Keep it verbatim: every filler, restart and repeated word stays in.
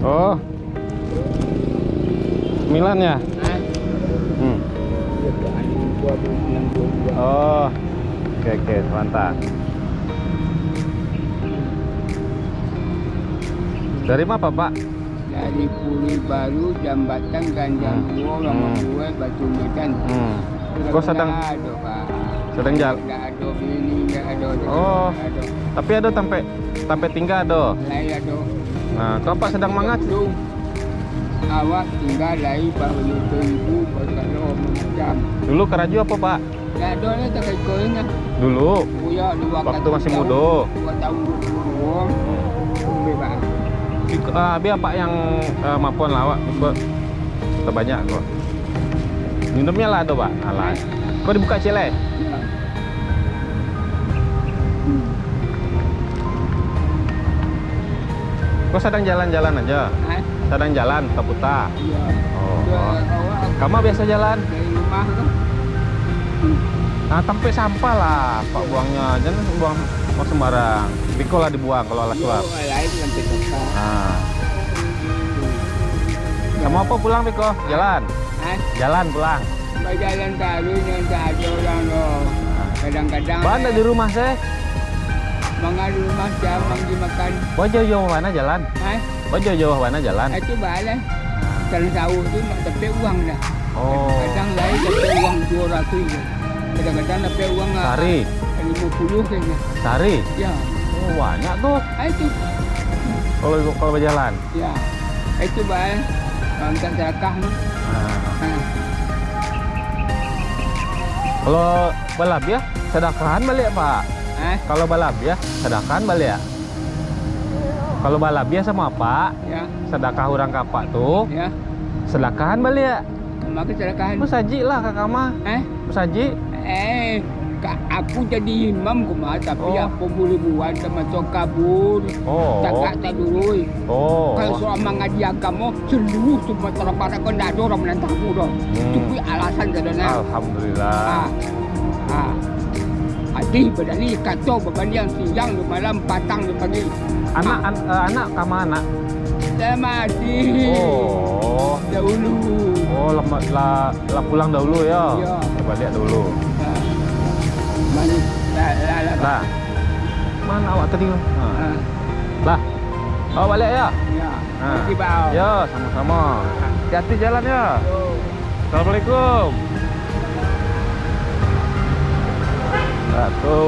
Oh. Milan ya? Hmm. Oh. Oke, oke, mantap. Dari mana, Pak? Dari Puri Baru, Jambatan Ganjang Hmm. Duo, Ramadua, Batu Nisan. Hmm. Kau sadang, Ndak ado, Pak. Sadang jal- Ndak ado bini, ndak ado. Oh. Ndak ado. Tapi ado tampek, tampek tingga ado? Lai ado. Nah, kau Pak sadang manga? Dulu, awak tingga lai baru tu ibu, basalo macam. Dulu karajo apa, Pak? Ndak ado lah, tak iko ingat. Dulu? Oh, ya, dua Waktu masih mudo. Dua tahun dua puluh dua. Lebih, Pak. Iko, ah, biar Pak yang, ah, mapon lah awak. Iko terbanyak kok. Minumnya lah ado, Pak. Alah. Kau dibuka ciek lai? Ya. Kau sadang jalan-jalan aja? Hah? Sadang jalan, puta-puta? Iya. Oh. Iya, awak Kama biasa jalan? Dari rumah tu. Ah, tampek sampah lah, Pak, buangnya. Jangan buang, buang sembarang. Biko lah dibuang kalau alah Iya, suap. Orang lain nanti tukar. Ah. Sama apa pulang, Biko? Jalan? Hah? Jalan pulang. Bajalan taruih nan tak ada orang doh. Kadang-kadang Banda di rumah se? Manga di rumah, siang manggi makan. Bajo-jo mana jalan? Hah? Bajo-jo mana jalan? Itu balah. Kalau sahur tu nak dapat uang dah. Oh. Kadang lain dapat uang dua ratus je. Kadang-kadang dapat uang, ah, Sehari? lima puluh kayaknya. Sehari? Ya. Oh, banyak tu. Ah, itu. Kalau, kalau berjalan? Ya. Itu, Bang. Mintak sadakah tu. Ah. Ah. Kalau balabiah, sadakahan baliak, Pak. Eh? Kalau balabiah, sadakahan baliak. Kalau balabiah samo Apak, Ya. sadakah urang ka Apak tu, Ya. sadakahan baliak. Mako sadakahan. Musajik lah ka kama. Eh? Musajik. Eh, ka, aku jadi imam ko mah, tapi Oh. apo buliah buat, tamasuak kabur, Oh. tagak taduruih. Oh. Kalau soal mangaji agamo, seluruh Sumatera Barat ko ndak ado urang manantang aku doh. Hmm. Itu pun alasan sadonyo. Alhamdulillah. Ah. Ah. Hadih badalih, kato babandiang, siang jo malam, patang jo pagi. Anak, Ah. an-, eh, anak kama anak? Lah mati. Oh. Dahulu. Oh, lama, lah, lah pulang dahulu yo? Iyo. Lah baliak dahulu. Ha. Mani-, lah, lah, lah. Lah. Mano awak tadi tu? Ha. Ha. Lah. Awak baliak yo? Yo. Ha. Makasih, Bang. Yo, samo-samo. Hati-hati jalan yo. Yo. Assalamualaikum. Nah, tu.